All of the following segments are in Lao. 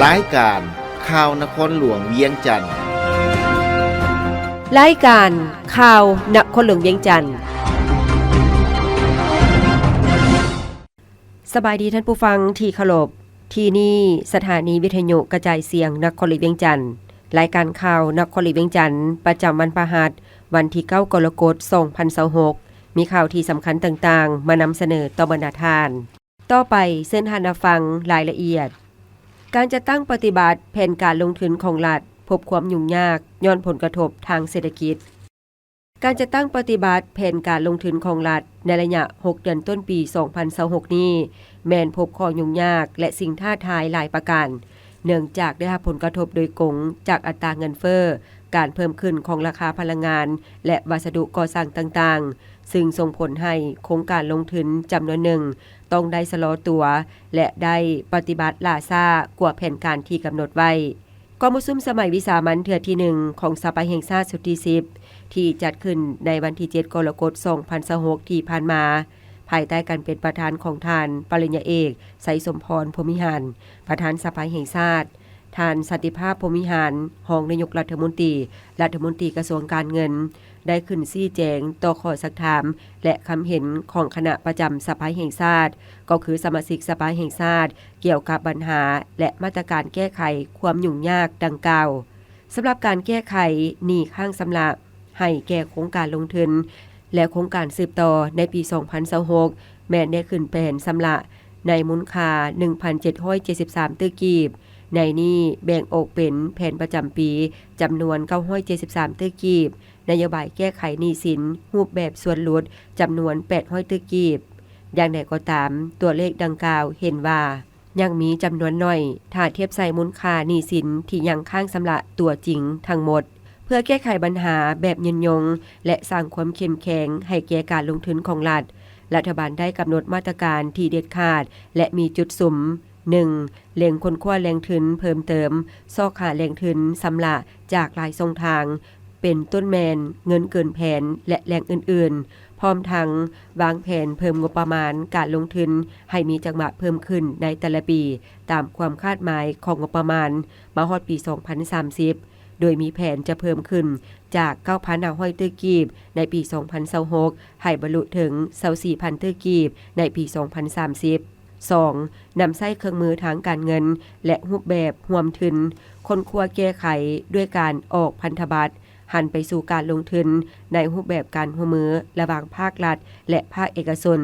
ລາຍການຂ່າວນະຄອນຫຼວງວຽງຈັນ. ລາຍການຂ່າວນະຄອນຫຼວງວຽງຈັນ. ສະບາຍດີທ່ານຜູ້ຟັງທີ່ເຄົາລົບ. ທີ່ນີ້ສະຖານີວິທະຍຸກະຈາຍສຽງນະຄອນຫຼວງວຽງຈັນ. ລາຍການຂ່າວນະຄອນຫຼວງວຽງຈັນ ປະຈຳວັນພະຫັດ ວັນທີເກົ້າ ກໍລະກົດ ສອງພັນຊາວຫົກ ມີຂ່າວທີ່ສຳຄັນຕ່າງໆ ມານຳສະເໜີຕໍ່ບັນດາທ່ານ. ຕໍ່ໄປເຊີນທ່ານຮັບຟັງລາຍລະອຽດ. ການຈັດຕັ້ງປະຕິບັດແຜນການລົງທຶນຂອງລັດ ພົບຄວາມຫຍຸ້ງຍາກຍ້ອນຜົນກະທົບທາງເສດຖະກິດ. ການຈັດຕັ້ງປະຕິບັດແຜນການລົງທຶນຂອງລັດ ໃນໄລຍະຫົກເດືອນຕົ້ນປີສອງພັນຊາວຫົກນີ້ ແມ່ນພົບຂໍ້ຫຍຸ້ງຍາກ ແລະ ສິ່ງທ້າທາຍຫຼາຍປະການ, ເນື່ອງຈາກໄດ້ຮັບຜົນກະທົບໂດຍກົງຈາກອັດຕາເງິນເຟີ້, ການເພີ່ມຂຶ້ນຂອງລາຄາພະລັງງານ ແລະ ວັດສະດຸກໍ່ສ້າງຕ່າງໆ, ຊຶ່ງສົ່ງຜົນໃຫ້ໂຄງການລົງທຶນຈຳນວນໜຶ່ງຕ້ອງໄດ້ຊະລໍຕົວ ແລະ ໄດ້ປະຕິບັດຫຼ້າຊ້າກວ່າແຜນການທີ່ກຳນົດໄວ້. ກອງປະຊຸມສະໄໝວິສາມັນເທື່ອທີໜຶ່ງຂອງສະພາແຫ່ງຊາດຊຸດທີສິບ ທີ່ຈັດຂຶ້ນໃນວັນທີເຈັດ ກໍລະກົດ ສອງພັນຊາວຫົກ ທີ່ຜ່ານມາ, ພາຍໃຕ້ການເປັນປະທານຂອງທ່ານປະລິນຍາເອກ ໄຊສົມພອນ ພົມວິຫານ ປະທານສະພາແຫ່ງຊາດ, ທ່ານ ສັນຕິພາບ ພົມວິຫານ ຮອງນາຍົກລັດຖະມົນຕີ, ລັດຖະມົນຕີກະຊວງການເງິນ ໄດ້ຂຶ້ນຊີ້ແຈງຕໍ່ຂໍ້ຊັກຖາມ ແລະ ຄຳເຫັນຂອງຄະນະປະຈຳສະພາແຫ່ງຊາດ, ກໍຄືສະມາຊິກສະພາແຫ່ງຊາດ ກ່ຽວກັບບັນຫາ ແລະ ມາດຕະການແກ້ໄຂຄວາມຫຍຸ້ງຍາກດັ່ງກ່າວ. ສຳລັບການແກ້ໄຂໜີ້ຄ້າງຊຳລະໃຫ້ແກ່ໂຄງການລົງທຶນ ແລະ ໂຄງການສືບຕໍ່ໃນປີສອງພັນຊາວຫົກ ແມ່ນໄດ້ຂຶ້ນແຜນຊຳລະໃນມູນຄ່າໜຶ່ງພັນເຈັດຮ້ອຍເຈັດສິບສາມຕື້ກີບ. ໃນນີ້ແບ່ງອອກເປັນແຜນປະຈຳປີຈຳນວນເກົ້າຮ້ອຍເຈັດສິບສາມຕື້ກີບ, ນະໂຍບາຍແກ້ໄຂໜີ້ສິນຮູບແບບສ່ວນຫຼຸດຈຳນວນແປດຮ້ອຍຕື້ກີບ. ຢ່າງໃດກໍຕາມ, ຕົວເລກດັ່ງກ່າວເຫັນວ່າຍັງມີຈຳນວນໜ້ອຍ ຖ້າທຽບໃສ່ມູນຄ່າໜີ້ສິນທີ່ຍັງຄ້າງຊຳລະຕົວຈິງທັງໝົດ. ເພື່ອແກ້ໄຂບັນຫາແບບຍືນຍົງ ແລະ ສ້າງຄວາມເຂັ້ມແຂງໃຫ້ແກ່ການລົງທຶນຂອງລັດ, ລັດຖະບານໄດ້ກຳນົດມາດຕະການທີ່ເດັດຂາດ ແລະ ມີຈຸດສຸມ. ໜຶ່ງ, ເລັ່ງຄົ້ນຄວ້າແຫຼ່ງທຶນເພີ່ມເຕີມ, ຊອກຫາແຫຼ່ງທຶນຊຳລະຈາກຫຼາຍຊ່ອງທາງ, ເປັນຕົ້ນແມ່ນເງິນເກີນແຜນ ແລະ ແຫຼ່ງອື່ນໆ, ພ້ອມທັງວາງແຜນເພີ່ມງົບປະມານການລົງທຶນໃຫ້ມີຈັງຫວະເພີ່ມຂຶ້ນໃນແຕ່ລະປີ ຕາມຄວາມຄາດໝາຍຂອງງົບປະມານມາຮອດປີສອງພັນສາມສິບ, ໂດຍມີແຜນຈະເພີ່ມຂຶ້ນຈາກເກົ້າພັນຫ້າຮ້ອຍຕື້ກີບໃນປີສອງພັນຊາວຫົກ ໃຫ້ບັນລຸເຖິງຊາວສີ່ພັນຕື້ກີບໃນປີສອງພັນສາມສິບ. ສອງ, ນຳໃຊ້ເຄື່ອງມືທາງການເງິນ ແລະ ຮູບແບບຮ່ວມທຶນ, ຄົ້ນຄວ້າແກ້ໄຂດ້ວຍການອອກພັນທະບັດ, ຫັນໄປສູ່ການລົງທຶນໃນຮູບແບບການຮ່ວມມືລະຫວ່າງພາກລັດ ແລະ ພາກເອກະຊົນ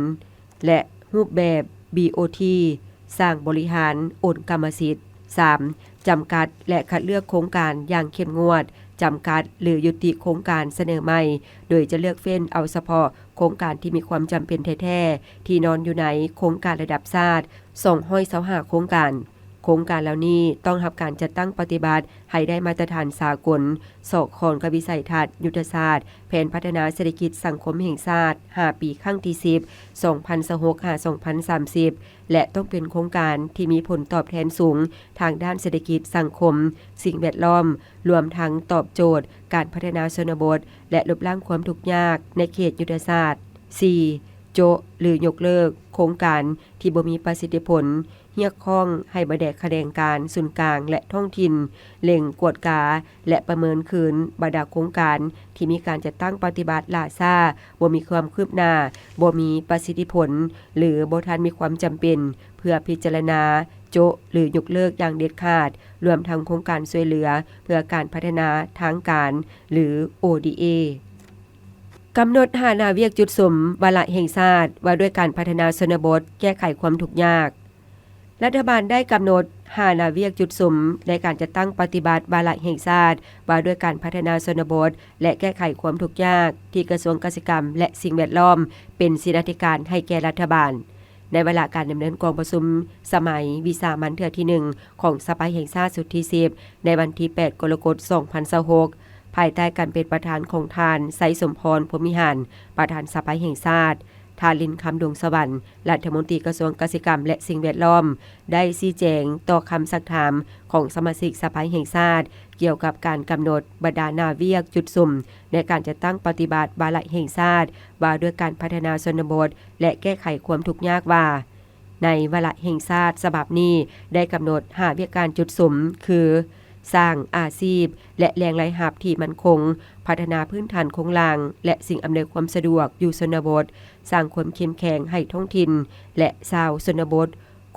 ແລະ ຮູບແບບ ບີໂອທີ ສ້າງບໍລິຫານໂອນກຳມະສິດ. ສາມ, ຈຳກັດ ແລະ ຄັດເລືອກໂຄງການຢ່າງເຂັ້ມງວດ, ຈຳກັດ ຫຼື ຍຸຕິໂຄງການສະເໜີໃໝ່, ໂດຍຈະເລືອກເຟ້ນເອົາສະເພາະໂຄງການທີ່ມີຄວາມຈຳເປັນແທ້ໆ ທີ່ນອນຢູ່ໃນໂຄງການລະດັບຊາດ ສອງຮ້ອຍຊາວຫ້າໂຄງການ. ໂຄງການເຫຼົ່ານີ້ຕ້ອງຮັບການຈັດຕັ້ງປະຕິບັດໃຫ້ໄດ້ມາດຕະຖານສາກົນ, ສອດຄ່ອງກັບວິໄສທັດຍຸດທະສາດແຜນພັດທະນາເສດຖະກິດສັງຄົມແຫ່ງຊາດຫ້າປີຄັ້ງທີສິບ ສອງພັນຊາວຫົກ ຫາ ສອງພັນສາມສິບ ແລະ ຕ້ອງເປັນໂຄງການທີ່ມີຜົນຕອບແທນສູງທາງດ້ານເສດຖະກິດສັງຄົມ, ສິ່ງແວດລ້ອມ, ລວມທັງຕອບໂຈດການພັດທະນາຊົນນະບົດ ແລະ ລົບລ້າງຄວາມທຸກຍາກໃນເຂດຍຸດທະສາດ. ສີ່, ໂຈະ ຫຼື ຍົກເລີກໂຄງການທີ່ບໍ່ມີປະສິດທິຜົນ, ຮຽກຮ້ອງໃຫ້ບັນດາຂະແໜງການສູນກາງ ແລະ ທ້ອງຖິ່ນ ເລັ່ງກວດກາ ແລະ ປະເມີນຄືນບັນດາໂຄງການທີ່ມີການຈັດຕັ້ງປະຕິບັດຫຼ້າຊ້າ, ບໍ່ມີຄວາມຄືບໜ້າ, ບໍ່ມີປະສິດທິຜົນ ຫຼື ບໍ່ທັນມີຄວາມຈຳເປັນ ເພື່ອພິຈາລະນາໂຈະ ຫຼື ຍົກເລີກຢ່າງເດັດຂາດ, ລວມທັງໂຄງການຊ່ວຍເຫຼືອເພື່ອການພັດທະນາທາງການ ຫຼື ໂອດີເອ. ກຳນົດຫ້າໜ້າວຽກຈຸດສຸມວາລະແຫ່ງຊາດວ່າດ້ວຍການພັດທະນາຊົນນະບົດແກ້ໄຂຄວາມທຸກຍາກ. ລັດຖະບານໄດ້ກຳນົດຫ້າໜ້າວຽກຈຸດສຸມໃນການຈັດຕັ້ງປະຕິບັດວາລະແຫ່ງຊາດວ່າດ້ວຍການພັດທະນາຊົນນະບົດ ແລະ ແກ້ໄຂຄວາມທຸກຍາກ ທີ່ກະຊວງກະສິກຳ ແລະ ສິ່ງແວດລ້ອມ ເປັນເສນາທິການໃຫ້ແກ່ລັດຖະບານ. ໃນວາລະການດຳເນີນກອງປະຊຸມສະໄໝວິສາມັນເທື່ອທີໜຶ່ງຂອງສະພາແຫ່ງຊາດຊຸດທີສິບ ໃນວັນທີແປດ ກໍລະກົດ ສອງພັນຊາວຫົກ ພາຍໃຕ້ການເປັນປະທານຂອງທ່ານ ໄຊສົມພອນ ພົມວິຫານ ປະທານສະພາແຫ່ງຊາດ, ທ່ານ ລິນຄຳ ດວງສະຫວັນ ລັດຖະມົນຕີກະຊວງກະສິກຳ ແລະ ສິ່ງແວດລ້ອມ ໄດ້ຊີ້ແຈງຕໍ່ຄຳຊັກຖາມຂອງສະມາຊິກສະພາແຫ່ງຊາດ ກ່ຽວກັບການກຳນົດບັນດາໜ້າວຽກຈຸດສຸມໃນການຈັດຕັ້ງປະຕິບັດວາລະແຫ່ງຊາດວ່າດ້ວຍການພັດທະນາຊົນນະບົດ ແລະ ແກ້ໄຂຄວາມທຸກຍາກວ່າ, ໃນວາລະແຫ່ງຊາດສະບັບນີ້ ໄດ້ກຳນົດຫ້າວຽກການຈຸດສຸມ ຄື ສ້າງອາຊີບ ແລະ ແຫຼ່ງລາຍຮັບທີ່ໝັ້ນຄົງ, ພັດທະນາພື້ນຖານໂຄງລ່າງ ແລະ ສິ່ງອຳນວຍຄວາມສະດວກຢູ່ຊົນນະບົດ, ສ້າງຄວາມເຂັ້ມແຂງໃຫ້ທ້ອງຖິ່ນ ແລະ ຊາວຊົນນະບົດ,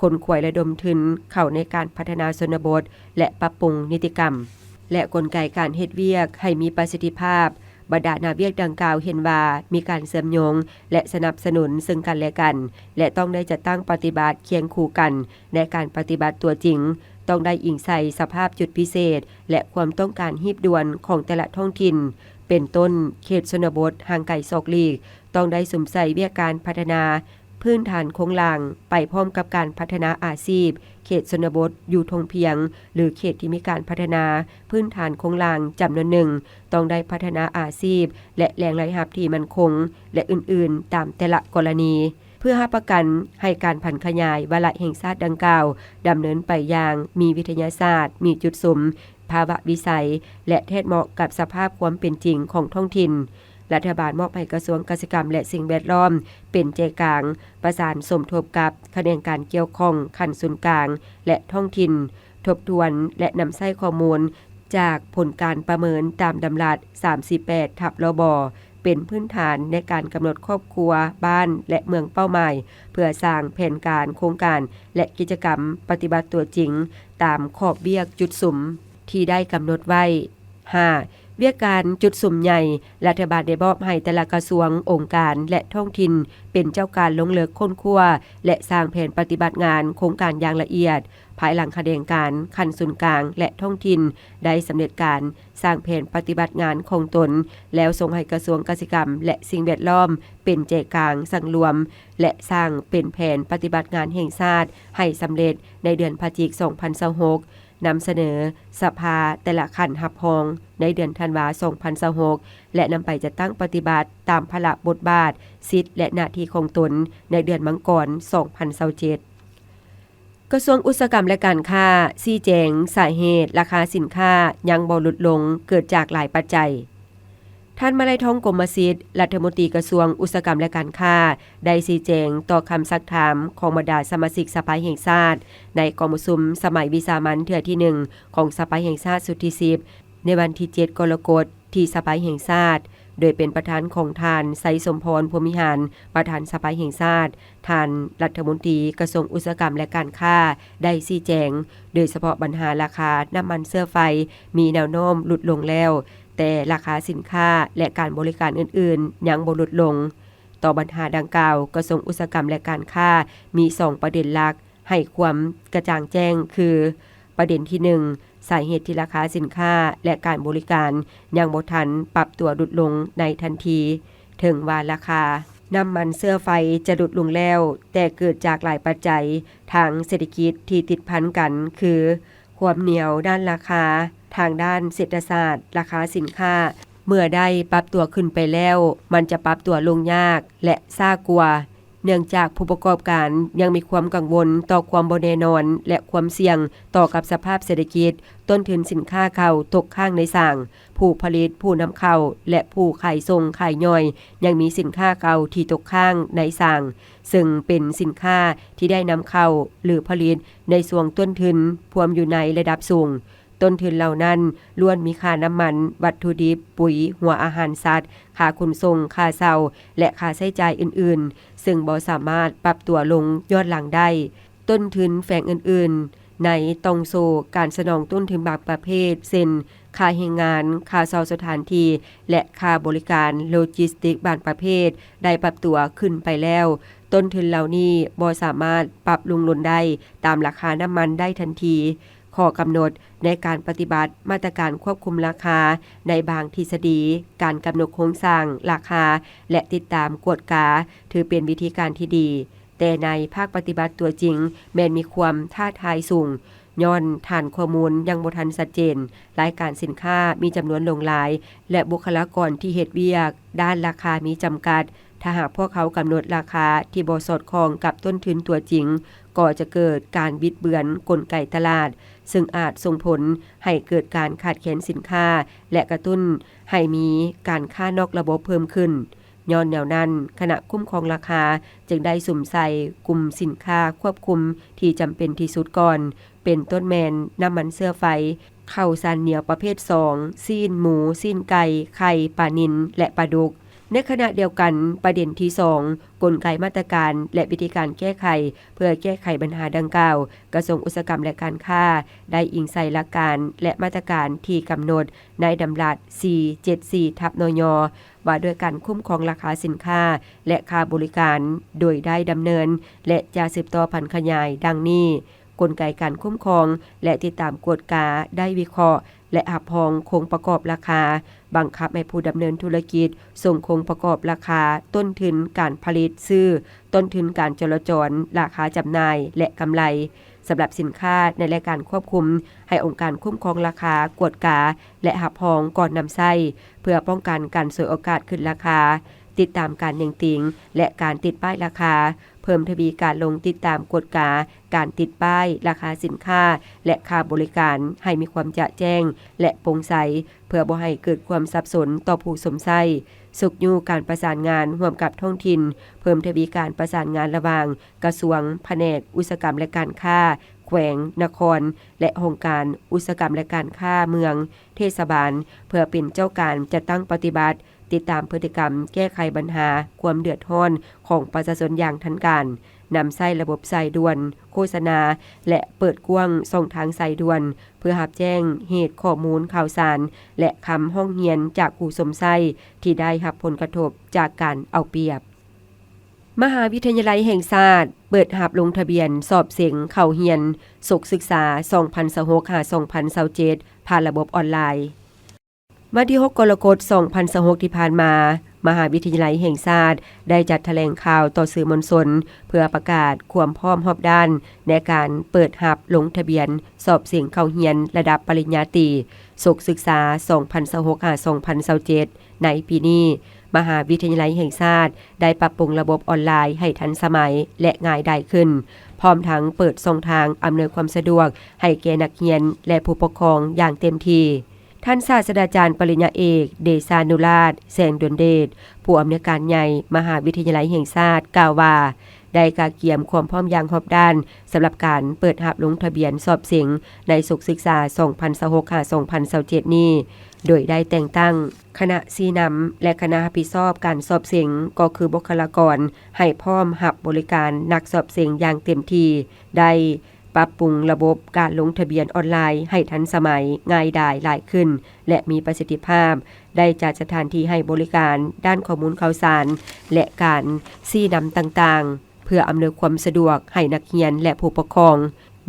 ຂົນຂວາຍລະດົມທຶນເຂົ້າໃນການພັດທະນາຊົນນະບົດ ແລະ ປັບປຸງນິຕິກຳ ແລະ ກົນໄກການເຮັດວຽກໃຫ້ມີປະສິດທິພາບ. ບັນດາໜ້າວຽກດັ່ງກ່າວເຫັນວ່າມີການເຊື່ອມໂຍງ ແລະ ສະໜັບສະໜູນເຊິ່ງກັນແລະກັນ ແລະ ຕ້ອງໄດ້ຈັດຕັ້ງປະຕິບັດຄຽງຄູ່ກັນໃນການປະຕິບັດຕົວຈິງ, ຕ້ອງໄດ້ອີງໃສ່ສະພາບຈຸດພິເສດ ແລະ ຄວາມຕ້ອງການຮີບດ່ວນຂອງແຕ່ລະທ້ອງຖິ່ນ, ເປັນຕົ້ນ ເຂດຊົນນະບົດຫ່າງໄກສອກຫຼີກ, ຕ້ອງໄດ້ສຸມໃສ່ວຽກການພັດທະນາ ພື້ນຖານໂຄງລ່າງ ໄປພ້ອມກັບການພັດທະນາອາຊີບ ເຂດຊົນນະບົດຢູ່ທົ່ງພຽງ ຫຼື ເຂດທີ່ມີການພັດທະນາພື້ນຖານໂຄງລ່າງຈຳນວນໜຶ່ງ, ຕ້ອງໄດ້ພັດທະນາອາຊີບ ແລະ ແຫຼ່ງລາຍຮັບທີ່ໝັ້ນຄົງ ແລະ ອື່ນໆ ຕາມແຕ່ລະກໍລະນີ, ເພື່ອຮັບປະກັນໃຫ້ການຜັນຂະຫຍາຍວາລະແຫ່ງຊາດດັ່ງກ່າວ ດຳເນີນໄປຢ່າງມີວິທະຍາສາດ, ມີຈຸດສຸມ, ພາວະວິໄສ ແລະ ແທດເໝາະກັບສະພາບຄວາມເປັນຈິງຂອງທ້ອງຖິ່ນ. ລັດຖະບານມອບໃຫ້ກະຊວງກະສິກຳ ແລະ ສິ່ງແວດລ້ອມເປັນໃຈກາງ, ປະສານສົມທົບກັບຂະແໜງການກ່ຽວຂ້ອງຂັ້ນສູນກາງ ແລະ ທ້ອງຖິ່ນ, ທົບທວນ ແລະ ນຳໃຊ້ຂໍ້ມູນຈາກຜົນການປະເມີນຕາມດຳລັດ ສາມສີ່ແປດ ທັບ ລບ ເປັນພື້ນຖານໃນການກຳນົດຄອບຄົວ, ບ້ານ ແລະ ເມືອງເປົ້າໝາຍ ເພື່ອສ້າງແຜນການ, ໂຄງການ ແລະ ກິດຈະກຳປະຕິບັດຕົວຈິງ ຕາມຂອບວຽກຈຸດສຸມທີ່ໄດ້ກຳນົດໄວ້. ຫ້າ. ວຽກການຈຸດສຸມໃຫຍ່, ລັດຖະບານໄດ້ມອບໃຫ້ແຕ່ລະກະຊວງ, ອົງການ ແລະ ທ້ອງຖິ່ນ ເປັນເຈົ້າການລົງເລິກຄົ້ນຄວ້າ ແລະ ສ້າງແຜນປະຕິບັດງານໂຄງການຢ່າງລະອຽດ, ພາຍຫຼັງຂະແໜງການຂັ້ນສູນກາງ ແລະ ທ້ອງຖິ່ນ ໄດ້ສຳເລັດການສ້າງແຜນປະຕິບັດງານຂອງຕົນ ແລ້ວສົ່ງໃຫ້ກະຊວງກະສິກຳ ແລະ ສິ່ງແວດລ້ອມເປັນໃຈກາງສັງລວມ ແລະ ສ້າງເປັນແຜນປະຕິບັດງານແຫ່ງຊາດໃຫ້ສຳເລັດໃນເດືອນພະຈິກ ສອງພັນຊາວຫົກ, ນຳສະເໜີສະພາແຕ່ລະຂັ້ນຮັບຮອງໃນເດືອນທັນວາ ສອງພັນຊາວຫົກ ແລະ ນຳໄປຈັດຕັ້ງປະຕິບັດຕາມພາລະບົດບາດ, ສິດ ແລະ ໜ້າທີ່ຂອງຕົນໃນເດືອນມັງກອນ ສອງພັນຊາວເຈັດ. ກະຊວງອຸດສາຫະກຳ ແລະ ການຄ້າ ຊີ້ແຈງສາເຫດລາຄາສິນຄ້າຍັງບໍ່ຫຼຸດລົງ ເກີດຈາກຫຼາຍປັດໄຈ. ທ່ານ ມະໄລທອງ ກົມມະສິດ ລັດຖະມົນຕີກະຊວງອຸດສາຫະກຳ ແລະ ການຄ້າ ໄດ້ຊີ້ແຈງຕໍ່ຄຳຊັກຖາມຂອງບັນດາສະມາຊິກສະພາແຫ່ງຊາດ ໃນກອງປະຊຸມສະໄໝວິສາມັນເທື່ອທີໜຶ່ງ ຂອງສະພາແຫ່ງຊາດຊຸດທີສິບ ໃນວັນທີເຈັດ ກໍລະກົດ ທີ່ສະພາແຫ່ງຊາດ ໂດຍເປັນປະທານຂອງທ່ານ ໄຊສົມພອນ ພົມວິຫານ ປະທານສະພາແຫ່ງຊາດ, ທ່ານລັດຖະມົນຕີກະຊວງອຸດສາຫະກຳ ແລະ ການຄ້າ ໄດ້ຊີ້ແຈງ ໂດຍສະເພາະບັນຫາລາຄານ້ຳມັນເຊື້ອໄຟມີແນວໂນ້ມຫຼຸດລົງແລ້ວ, ແຕ່ລາຄາສິນຄ້າ ແລະ ການບໍລິການອື່ນໆ ຍັງບໍ່ຫຼຸດລົງ. ຕໍ່ບັນຫາດັ່ງກ່າວ, ກະຊວງອຸດສາຫະກຳ ແລະ ການຄ້າ ມີສອງປະເດັນຫຼັກ ໃຫ້ຄວາມກະຈ່າງແຈ້ງຄື ປະເດັນທີໜຶ່ງ ສາເຫດທີ່ລາຄາສິນຄ້າ ແລະ ການບໍລິການຍັງບໍ່ທັນປັບຕົວຫຼຸດລົງໃນທັນທີ ເຖິງວ່າລາຄານ້ຳມັນເຊື້ອໄຟຈະຫຼຸດລົງແລ້ວ, ແຕ່ເກີດຈາກຫຼາຍປັດໄຈທາງເສດຖະກິດທີ່ຕິດພັນກັນ ຄື ຄວາມໜຽວດ້ານລາຄາ, ທາງດ້ານເສດຖະສາດ, ລາຄາສິນຄ້າ ເມື່ອໄດ້ປັບຕົວຂຶ້ນໄປແລ້ວ, ມັນຈະປັບຕົວລົງຍາກ ແລະ ຊ້າກວ່າ. ເນື່ອງຈາກຜູ້ປະກອບການຍັງມີຄວາມກັງວົນຕໍ່ຄວາມບໍ່ແນ່ນອນ ແລະ ຄວາມສ່ຽງຕໍ່ກັບສະພາບເສດຖະກິດ, ຕົ້ນທຶນສິນຄ້າເກົ່າຕົກຄ້າງໃນສາງ, ຜູ້ຜະລິດ, ຜູ້ນຳເຂົ້າ ແລະ ຜູ້ຂາຍສົ່ງຂາຍຍ່ອຍຍັງມີສິນຄ້າເກົ່າທີ່ຕົກຄ້າງໃນສາງ, ເຊິ່ງເປັນສິນຄ້າທີ່ໄດ້ນຳເຂົ້າ ຫຼື ຜະລິດໃນຊ່ວງຕົ້ນທຶນພວມຢູ່ໃນລະດັບສູງ. ຕົ້ນທຶນເຫຼົ່ານັ້ນລ້ວນມີຄ່ານ້ຳມັນ, ວັດຖຸດິບ, ປຸ໋ຍ, ຫົວອາຫານສັດ, ຄ່າຂົນສົ່ງ, ຄ່າເຊົ່າ ແລະ ຄ່າໃຊ້ຈ່າຍອື່ນໆ, ເຊິ່ງບໍ່ສາມາດປັບຕົວລົງຍ້ອນຫຼັງໄດ້. ຕົ້ນທຶນແຝງອື່ນໆ ໃນຕ່ອງໂສ້ການສະໜອງຕົ້ນທຶນບາງປະເພດ ເຊັ່ນ ຄ່າແຮງງານ, ຄ່າເຊົ່າສະຖານທີ່ ແລະ ຄ່າບໍລິການໂລຈິສຕິກບາງປະເພດ ໄດ້ປັບຕົວຂຶ້ນໄປແລ້ວ. ຕົ້ນທຶນເຫຼົ່ານີ້ບໍ່ສາມາດປັບລົງລົນໄດ້ຕາມລາຄານ້ຳມັນໄດ້ທັນທີ. ຂໍ້ກຳນົດໃນການປະຕິບັດມາດຕະການຄວບຄຸມລາຄາໃນບາງທິດສະດີ, ການກຳນົດໂຄງສ້າງລາຄາ ແລະ ຕິດຕາມກວດກາ ຖືເປັນວິທີການທີ່ດີ, ແຕ່ໃນພາກປະຕິບັດຕົວຈິງແມ່ນມີຄວາມທ້າທາຍສູງ, ຍ້ອນຖານຂໍ້ມູນຍັງບໍ່ທັນຊັດເຈນ, ລາຍການສິນຄ້າມີຈຳນວນຫຼວງຫຼາຍ ແລະ ບຸກຄະລາກອນທີ່ເຮັດວຽກດ້ານລາຄາມີຈຳກັດ. ຖ້າຫາກພວກເຂົາກຳນົດລາຄາທີ່ບໍ່ສອດຄ່ອງກັບຕົ້ນທຶນຕົວຈິງ, ກໍຈະເກີດການບິດເບືອນກົນໄກຕະຫຼາດ, ເຊິ່ງອາດສົ່ງຜົນໃຫ້ເກີດການຂາດແຄນສິນຄ້າ ແລະ ກະຕຸ້ນໃຫ້ມີການຄ້ານອກລະບົບເພີ່ມຂຶ້ນ. ຍ້ອນແນວນັ້ນ, ຄະນະຄຸ້ມຄອງລາຄາຈຶ່ງໄດ້ສຸມໃສ່ກຸ່ມສິນຄ້າຄວບຄຸມທີ່ຈຳເປັນທີ່ສຸດກ່ອນ, ເປັນຕົ້ນແມ່ນນ້ຳມັນເຊື້ອໄຟ, ເຂົ້າສານໜຽວປະເພດສອງ, ຊີ້ນໝູ, ຊີ້ນໄກ່, ໄຂ່, ປານິນ ແລະ ປາດຸກ. ໃນຂະນະດຽວກັນ, ປະເດັນທີສອງ, ກົນໄກມາດຕະການ ແລະ ວິທີການແກ້ໄຂ ເພື່ອແກ້ໄຂບັນຫາດັ່ງກ່າວ, ກະຊວງອຸດສາຫະກຳ ແລະ ການຄ້າ ໄດ້ອີງໃສ່ຫຼັກການ ແລະ ມາດຕະການທີ່ກຳນົດໃນດຳລັດ ສີ່ເຈັດສີ່ ທັບ ນຍ ວ່າດ້ວຍການຄຸ້ມຄອງລາຄາສິນຄ້າ ແລະ ຄ່າບໍລິການ ໂດຍໄດ້ດຳເນີນ ແລະ ຈະສືບຕໍ່ຜັນຂະຫຍາຍດັ່ງນີ້. ກົນໄກການຄຸ້ມຄອງ ແລະ ຕິດຕາມກວດກາໄດ້ວິເຄາະ ແລະ ຮັບຮອງໂຄງປະກອບລາຄາ, ບັງຄັບໃຫ້ຜູ້ດຳເນີນທຸລະກິດສົ່ງໂຄງປະກອບລາຄາ, ຕົ້ນທຶນການຜະລິດ, ຊື້, ຕົ້ນທຶນການຈໍລະຈອນ, ລາຄາຈຳໜ່າຍ ແລະ ກຳໄລ. ສຳລັບສິນຄ້າໃນລາຍການຄວບຄຸມ, ໃຫ້ອົງການຄຸ້ມຄອງລາຄາກວດກາ ແລະ ຮັບຮອງກ່ອນນຳໃຊ້, ເພື່ອປ້ອງກັນການສວຍໂອກາດຂຶ້ນລາຄາ, ຕິດຕາມການເໜັງຕີງ ແລະ ການຕິດປ້າຍລາຄາ, ເພີ່ມທະວີການລົງຕິດຕາມກວດກາ ການຕິດປ້າຍລາຄາສິນຄ້າ ແລະ ຄ່າບໍລິການໃຫ້ມີຄວາມຈະແຈ້ງ ແລະ ໂປ່ງໃສ ເພື່ອບໍ່ໃຫ້ເກີດຄວາມສັບສົນຕໍ່ຜູ້ຊົມໃຊ້, ຊຸກຍູ້ການປະສານງານຮ່ວມກັບທ້ອງຖິ່ນ, ເພີ່ມທະວີການປະສານງານລະຫວ່າງກະຊວງ, ພະແນກອຸດສາຫະກຳ ແລະ ການຄ້າ, ແຂວງ, ນະຄອນ ແລະ ຫ້ອງການອຸດສາຫະກຳ ແລະ ການຄ້າເມືອງ, ເທດສະບານ ເພື່ອເປັນເຈົ້າການຈັດຕັ້ງປະຕິບັດ, ຕິດຕາມພຶດຕິກຳ, ແກ້ໄຂບັນຫາຄວາມເດືອດຮ້ອນຂອງປະຊາຊົນຢ່າງທັນການ, ນຳໃຊ້ລະບົບສາຍດ່ວນ, ໂຄສະນາ ແລະ ເປີດກວ້າງຊ່ອງທາງສາຍດ່ວນ ເພື່ອຮັບແຈ້ງເຫດຂໍ້ມູນຂ່າວສານ ແລະ ຄຳຮ້ອງຮຽນຈາກຜູ້ຊົມໃຊ້ທີ່ໄດ້ຮັບຜົນກະທົບຈາກການເອົາປຽບ. ມະຫາວິທະຍາໄລແຫ່ງຊາດເປີດຮັບລົງທະບຽນສອບເສັງເຂົ້າຮຽນສົກສຶກສາ ສອງພັນຊາວຫົກ ຫາ ສອງພັນຊາວເຈັດ ຜ່ານລະບົບອອນລາຍ. ວັນທີຫົກ ກໍລະກົດ ສອງພັນຊາວຫົກ ທີ່ຜ່ານມາ, ມະຫາວິທະຍາໄລແຫ່ງຊາດໄດ້ຈັດຖະແຫຼງຂ່າວຕໍ່ສື່ມວນຊົນ ເພື່ອປະກາດຄວາມພ້ອມຮອບດ້ານໃນການເປີດຮັບລົງທະບຽນສອບເສັງເຂົ້າຮຽນລະດັບປະລິນຍາຕີ ສົກສຶກສາ ສອງພັນຊາວຫົກ ຫາ ສອງພັນຊາວເຈັດ ໃນປີນີ້. ມະຫາວິທະຍາໄລແຫ່ງຊາດໄດ້ປັບປຸງລະບົບອອນລາຍໃຫ້ທັນສະໄໝ ແລະ ງ່າຍດາຍຂຶ້ນ, ພ້ອມທັງເປີດຊ່ອງທາງອຳນວຍຄວາມສະດວກໃຫ້ແກ່ນັກຮຽນ ແລະ ຜູ້ປົກຄອງຢ່າງເຕັມທີ່. ທ່ານສາດສະດາຈານປະລິນຍາເອກ ເດຊານຸລາດ ແສງດວນເດດ ຜູ້ອຳນວຍການໃຫຍ່ມະຫາວິທະຍາໄລແຫ່ງຊາດ ກ່າວວ່າ ໄດ້ກະກຽມຄວາມພ້ອມຢ່າງຮອບດ້ານ ສຳລັບການເປີດຮັບລົງທະບຽນສອບເສັງໃນສົກສຶກສາ ສອງພັນຊາວຫົກ ຫາ ສອງພັນຊາວເຈັດ ນີ້, ໂດຍໄດ້ແຕ່ງຕັ້ງຄະນະຊີ້ນຳ ແລະ ຄະນະຮັບຜິດຊອບການສອບເສັງ ກໍຄືບຸກຄະລາກອນ ໃຫ້ພ້ອມຮັບບໍລິການນັກສອບເສັງຢ່າງເຕັມທີ່, ໄດ້ ປັບປຸງລະບົບການລົງທະບຽນອອນລາຍໃຫ້ທັນສະໄໝ, ງ່າຍດາຍຫຼາຍຂຶ້ນ ແລະ ມີປະສິດທິພາບ, ໄດ້ຈັດສະຖານທີ່ໃຫ້ບໍລິການດ້ານຂໍ້ມູນຂ່າວສານ ແລະ ການຊີ້ນຳຕ່າງໆ ເພື່ອອຳນວຍຄວາມສະດວກໃຫ້ນັກຮຽນ ແລະ ຜູ້ປົກຄອງ.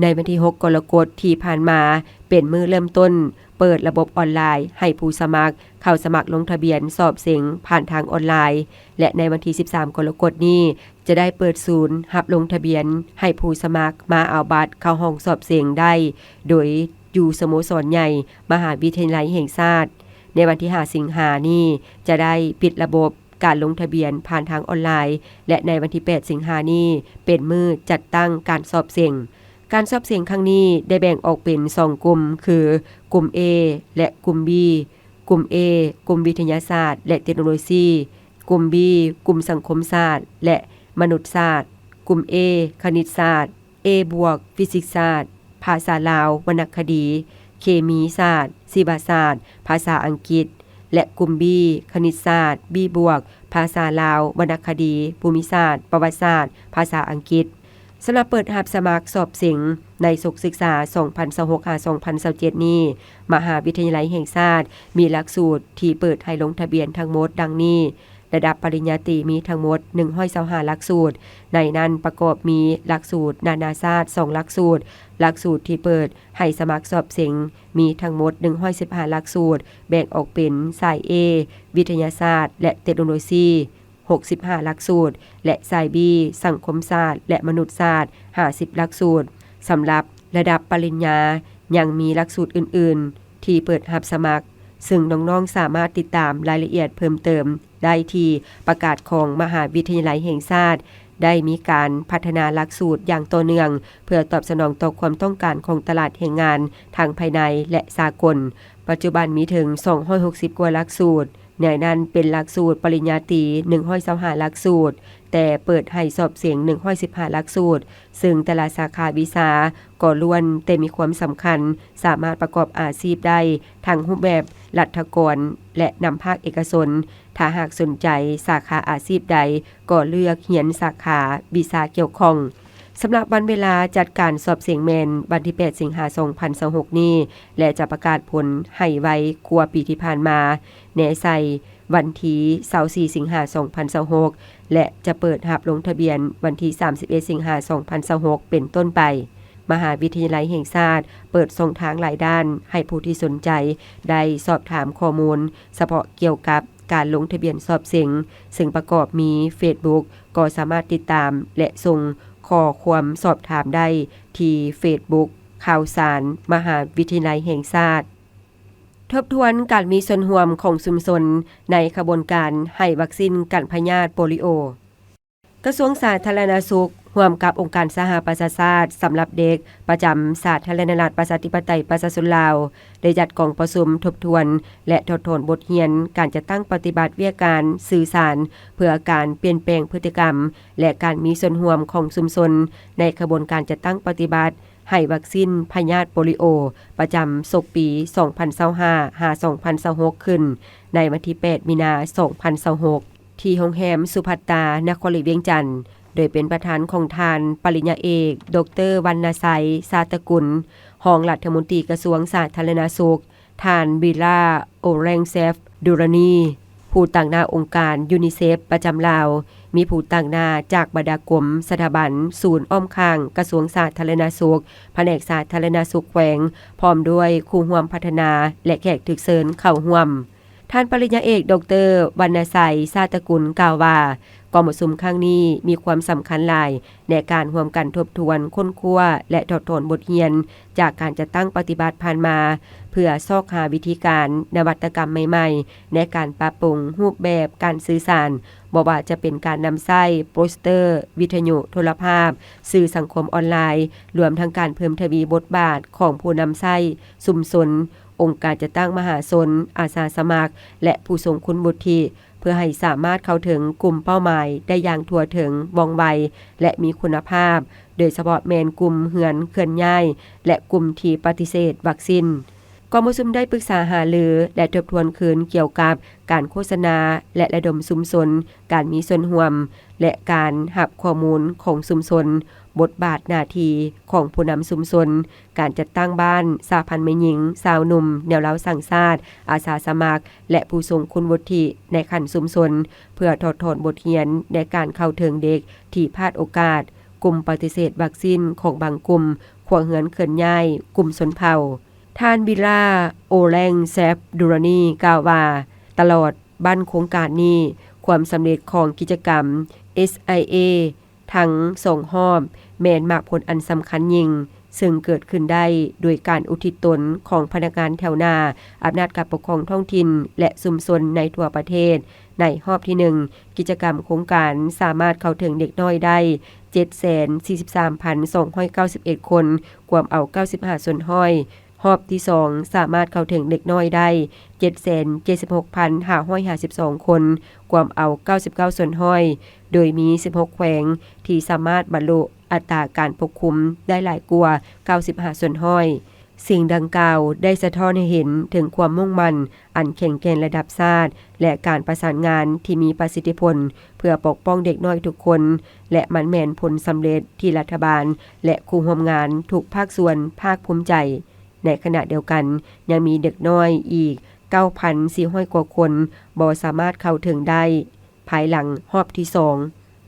ໃນວັນທີຫົກ ກໍລະກົດທີ່ຜ່ານມາ ເປັນມື້ເລີ່ມຕົ້ນເປີດລະບົບອອນລາຍໃຫ້ຜູ້ສະໝັກເຂົ້າສະໝັກລົງທະບຽນສອບເສັງຜ່ານທາງອອນລາຍ ແລະ ໃນວັນທີສິບສາມ ກໍລະກົດນີ້ ຈະໄດ້ເປີດສູນຮັບລົງທະບຽນໃຫ້ຜູ້ສະໝັກມາເອົາບັດເຂົ້າຫ້ອງສອບເສັງໄດ້ ໂດຍຢູ່ສະໂມສອນໃຫຍ່ມະຫາວິທະຍາໄລແຫ່ງຊາດ. ໃນວັນທີຫ້າ ສິງຫານີ້ ຈະໄດ້ປິດລະບົບການລົງທະບຽນຜ່ານທາງອອນລາຍ ແລະ ໃນວັນທີແປດ ສິງຫານີ້ ເປັນມື້ຈັດຕັ້ງການສອບເສັງ. ການສອບເສັງຄັ້ງນີ້ໄດ້ແບ່ງອອກເປັນສອງກຸ່ມ ຄື ກຸ່ມ A ແລະ ກຸ່ມ B. ກຸ່ມ A ກຸ່ມວິທະຍາສາດ ແລະ ເຕັກໂນໂລຊີ, ກຸ່ມ B ກຸ່ມສັງຄົມສາດ ແລະ ມະນຸດສາດ, ກຸ່ມ A ຄະນິດສາດ, A ບວກ ຟີຊິກສາດ, ພາສາລາວ, ວັນນະຄະດີ, ເຄມີສາດ, ຊີວະສາດ, ພາສາອັງກິດ ແລະ ກຸ່ມ B ຄະນິດສາດ, B ບວກ, ພາສາລາວ, ວັນນະຄະດີ, ພູມິສາດ, ປະຫວັດສາດ, ພາສາອັງກິດ. ສຳລັບເປີດຮັບສະໝັກສອບເສັງໃນສົກສຶກສາ ສອງພັນຊາວຫົກ ຫາ ສອງພັນຊາວເຈັດ ນີ້, ມະຫາວິທະຍາໄລແຫ່ງຊາດມີຫຼັກສູດທີ່ເປີດໃຫ້ລົງທະບຽນທັງໝົດດັ່ງນີ້. ລະດັບປະລິນຍາຕີມີທັງໝົດ ໜຶ່ງຮ້ອຍຊາວຫ້າ ຫຼັກສູດ, ໃນນັ້ນປະກອບມີຫຼັກສູດນານາຊາດ ສອງ ຫຼັກສູດ. ຫຼັກສູດທີ່ເປີດໃຫ້ສະໝັກສອບເສັງມີທັງໝົດ ໜຶ່ງຮ້ອຍສິບຫ້າ ຫຼັກສູດ, ແບ່ງອອກເປັນສາຍ A ວິທະຍາສາດ ແລະ ເຕັກໂນໂລຊີ ຫົກສິບຫ້າ ຫຼັກສູດ ແລະ ສາຍ B ສັງຄົມສາດ ແລະ ມະນຸດສາດ ຫ້າສິບ ຫຼັກສູດ. ສຳລັບລະດັບປະລິນຍາ ຍັງມີຫຼັກສູດອື່ນໆ ທີ່ເປີດຮັບສະໝັກ, ເຊິ່ງນ້ອງໆສາມາດຕິດຕາມລາຍລະອຽດເພີ່ມເຕີມໄດ້ທີ່ປະກາດຂອງມະຫາວິທະຍາໄລແຫ່ງຊາດ. ໄດ້ມີການພັດທະນາຫຼັກສູດຢ່າງຕໍ່ເນື່ອງ ເພື່ອຕອບສະໜອງຕໍ່ຄວາມຕ້ອງການຂອງຕະຫຼາດແຮງງານທັງພາຍໃນ ແລະ ສາກົນ. ປັດຈຸບັນມີເຖິງ ສອງຮ້ອຍຫົກສິບ ກວ່າຫຼັກສູດ, ໃນນັ້ນເປັນຫຼັກສູດປະລິນຍາຕີໜຶ່ງຮ້ອຍຊາວຫ້າຫຼັກສູດ, ແຕ່ເປີດໃຫ້ສອບເສັງໜຶ່ງຮ້ອຍສິບຫ້າຫຼັກສູດ, ເຊິ່ງແຕ່ລະສາຂາວິຊາກໍລ້ວນແຕ່ມີຄວາມສຳຄັນ, ສາມາດປະກອບອາຊີບໄດ້ທັງຮູບແບບລັດຖະກອນ ແລະ ນຳພາກເອກະຊົນ. ຖ້າຫາກສົນໃຈສາຂາອາຊີບໃດ, ກໍເລືອກຮຽນສາຂາວິຊາກ່ຽວຂ້ອງ. ສຳລັບວັນເວລາຈັດການສອບເສັງແມ່ນວັນທີແປດສິງຫາສອງພັນຊາວຫົກນີ້ ແລະ ຈະປະກາດຜົນໃຫ້ໄວກວ່າປີທີ່ຜ່ານມາ, ແນໃສ່ວັນທີຊາວສີ່ສິງຫາສອງພັນຊາວຫົກ ແລະ ຈະເປີດຮັບລົງທະບຽນວັນທີສາມສິບເອັດສິງຫາສອງພັນຊາວຫົກເປັນຕົ້ນໄປ. ມະຫາວິທະຍາໄລແຫ່ງຊາດເປີດຊ່ອງທາງຫຼາຍດ້ານໃຫ້ຜູ້ທີ່ສົນໃຈໄດ້ສອບຖາມຂໍ້ມູນສະເພາະກ່ຽວກັບການລົງທະບຽນສອບເສັງ, ເຊິ່ງປະກອບມີເຟສບຸກ, ກໍສາມາດຕິດຕາມ ແລະ ສົ່ງຂໍ້ຄວາມສອບຖາມໄດ້ທີ່ເຟສບຸກຂ່າວສານມະຫາວິທະຍາໄລແຫ່ງຊາດ. ທົບທວນການມີສ່ວນຮ່ວມຂອງຊຸມຊົນໃນຂະບວນການໃຫ້ວັກຊິນກັນພະຍາດໂປລິໂອ. ກະຊວງສາທາລະນະສຸກ ຮ່ວມກັບອົງການສະຫະປະຊາຊາດສຳລັບເດັກ ປະຈຳສາທາລະນະລັດ ປະຊາທິປະໄຕ ປະຊາຊົນລາວ ໄດ້ຈັດກອງປະຊຸມທົບທວນ ແລະ ຖອດຖອນບົດຮຽນການຈັດຕັ້ງປະຕິບັດວຽກການສື່ສານ ເພື່ອການປ່ຽນແປງພຶດຕິກຳ ແລະ ການມີສ່ວນຮ່ວມຂອງຊຸມຊົນໃນຂະບວນການຈັດຕັ້ງປະຕິບັດໃຫ້ວັກຊິນພະຍາດໂປລິໂອ ປະຈຳສົກປີສອງພັນຊາວຫ້າ ຫາ ສອງພັນຊາວຫົກ ຂຶ້ນໃນວັນທີແປດມີນາສອງພັນຊາວຫົກ ທີ່ໂຮງແຮມສຸພັດຕາ ນະຄອນຫຼວງວຽງຈັນ, ໂດຍເປັນປະທານຂອງທ່ານປະລິນຍາເອກ ດອກເຕີ ວັນນະໄຊ ຊາດຕະກຸນ ຮອງລັດຖະມົນຕີກະຊວງສາທາລະນະສຸກ, ທ່ານ ວິລາ ໂອແລງເຊຟ ດູຣານີ ຜູ້ຕາງໜ້າອົງການຢູນິເຊຟປະຈຳລາວ, ມີຜູ້ຕາງໜ້າຈາກບັນດາກົມ, ສະຖາບັນ, ສູນອ້ອມຂ້າງກະຊວງສາທາລະນະສຸກ, ພະແນກສາທາລະນະສຸກແຂວງ, ພ້ອມດ້ວຍຄູ່ຮ່ວມພັດທະນາ ແລະ ແຂກຖືກເຊີນເຂົ້າຮ່ວມ. ທ່ານປະລິນຍາເອກ ດອກເຕີ ວັນນະໄຊ ຊາດຕະກຸນ ກ່າວວ່າ ກອງປະຊຸມຄັ້ງນີ້ມີຄວາມສຳຄັນຫຼາຍໃນການຮ່ວມກັນທົບທວນ, ຄົ້ນຄວ້າ ແລະ ຖອດຖອນບົດຮຽນຈາກການຈັດຕັ້ງປະຕິບັດຜ່ານມາ, ເພື່ອຊອກຫາວິທີການ, ນະວັດຕະກຳໃໝ່ໆ ໃນການປັບປຸງຮູບແບບການສື່ສານ, ບໍ່ວ່າຈະເປັນການນຳໃຊ້ໂປສເຕີ, ວິທະຍຸ, ໂທລະພາບ, ສື່ສັງຄົມອອນລາຍ, ລວມທັງການເພີ່ມທະວີບົດບາດຂອງຜູ້ນຳໃຊ້ຊຸມຊົນ, ອົງການຈັດຕັ້ງມະຫາຊົນ, ອາສາສະໝັກ ແລະ ຜູ້ຊົງຄຸນວຸດທິ ເພື່ອໃຫ້ສາມາດເຂົ້າເຖິງກຸ່ມເປົ້າໝາຍໄດ້ຢ່າງທົ່ວເຖິງ, ວ່ອງໄວ ແລະ ມີຄຸນນະພາບ, ໂດຍສະເພາະແມ່ນກຸ່ມເຮືອນເຄື່ອນຍ້າຍ ແລະ ກຸ່ມທີ່ປະຕິເສດວັກຊິນ. ກອງປະຊຸມໄດ້ປຶກສາຫາລື ແລະ ທົບທວນຄືນກ່ຽວກັບການໂຄສະນາ ແລະ ລະດົມຊຸມຊົນ, ການມີສ່ວນຮ່ວມ ແລະ ການຮັບຂໍ້ມູນຂອງຊຸມຊົນ, ບົດບາດໜ້າທີ່ຂອງຜູ້ນຳຊຸມຊົນ, ການຈັດຕັ້ງບ້ານ, ສະຫະພັນແມ່ຍິງ, ຊາວໜຸ່ມ, ແນວລາວສ້າງຊາດ, ອາສາສະໝັກ ແລະ ຜູ້ຊົງຄຸນວຸດທິໃນຂັ້ນຊຸມຊົນ ເພື່ອຖອດຖອນບົດຮຽນໃນການເຂົ້າເຖິງເດັກທີ່ພາດໂອກາດ, ກຸ່ມປະຕິເສດວັກຊິນຂອງບາງກຸ່ມ, ຄົວເຮືອນເຄື່ອນຍ້າຍ, ກຸ່ມຊົນເຜົ່າ. ທ່ານ ວິລາ ໂອແລງເຊຟ ດູຣານີ ກ່າວວ່າ ຕະຫຼອດບັ້ນໂຄງການນີ້, ຄວາມສຳເລັດຂອງກິດຈະກຳ ເອສໄອເອ ທັງສອງຮອບ ແມ່ນໝາກຜົນອັນສຳຄັນຍິ່ງ, ເຊິ່ງເກີດຂຶ້ນໄດ້ໂດຍການອຸທິດຕົນຂອງພະນັກງານແຖວໜ້າ, ອຳນາດການປົກຄອງທ້ອງຖິ່ນ ແລະ ຊຸມຊົນໃນທົ່ວປະເທດ. ໃນຮອບທີໜຶ່ງ, ກິດຈະກຳໂຄງການສາມາດເຂົ້າເຖິງເດັກນ້ອຍໄດ້ ເຈັດແສນສີ່ສິບສາມພັນສອງຮ້ອຍເກົ້າສິບເອັດຄົນ, ກວມເອົາເກົ້າສິບຫ້າສ່ວນຮ້ອຍ. ຮອບທີສອງ ສາມາດເຂົ້າເຖິງເດັກນ້ອຍໄດ້ ເຈັດແສນເຈັດສິບຫົກພັນຫ້າຮ້ອຍຫ້າສິບສອງຄົນ, ກວມເອົາເກົ້າສິບເກົ້າສ່ວນຮ້ອຍ, ໂດຍມີສິບຫົກແຂວງທີ່ສາມາດບັນລຸອັດຕາການປົກຄຸມໄດ້ຫຼາຍກວ່າເກົ້າສິບຫ້າສ່ວນຮ້ອຍ. ສິ່ງດັ່ງກ່າວໄດ້ສະທ້ອນໃຫ້ເຫັນເຖິງຄວາມມຸ່ງໝັ້ນອັນແຂງແກ່ນລະດັບຊາດ ແລະ ການປະສານງານທີ່ມີປະສິດທິຜົນ ເພື່ອປົກປ້ອງເດັກນ້ອຍທຸກຄົນ ແລະ ມັນແມ່ນຜົນສຳເລັດທີ່ລັດຖະບານ ແລະ ຄູ່ຮ່ວມງານທຸກພາກສ່ວນພາກພູມໃຈ. ໃນຂະນະດຽວກັນ, ຍັງມີເດັກນ້ອຍອີກເກົ້າພັນສີ່ຮ້ອຍກວ່າຄົນ ບໍ່ສາມາດເຂົ້າເຖິງໄດ້ພາຍຫຼັງຮອບທີສອງ,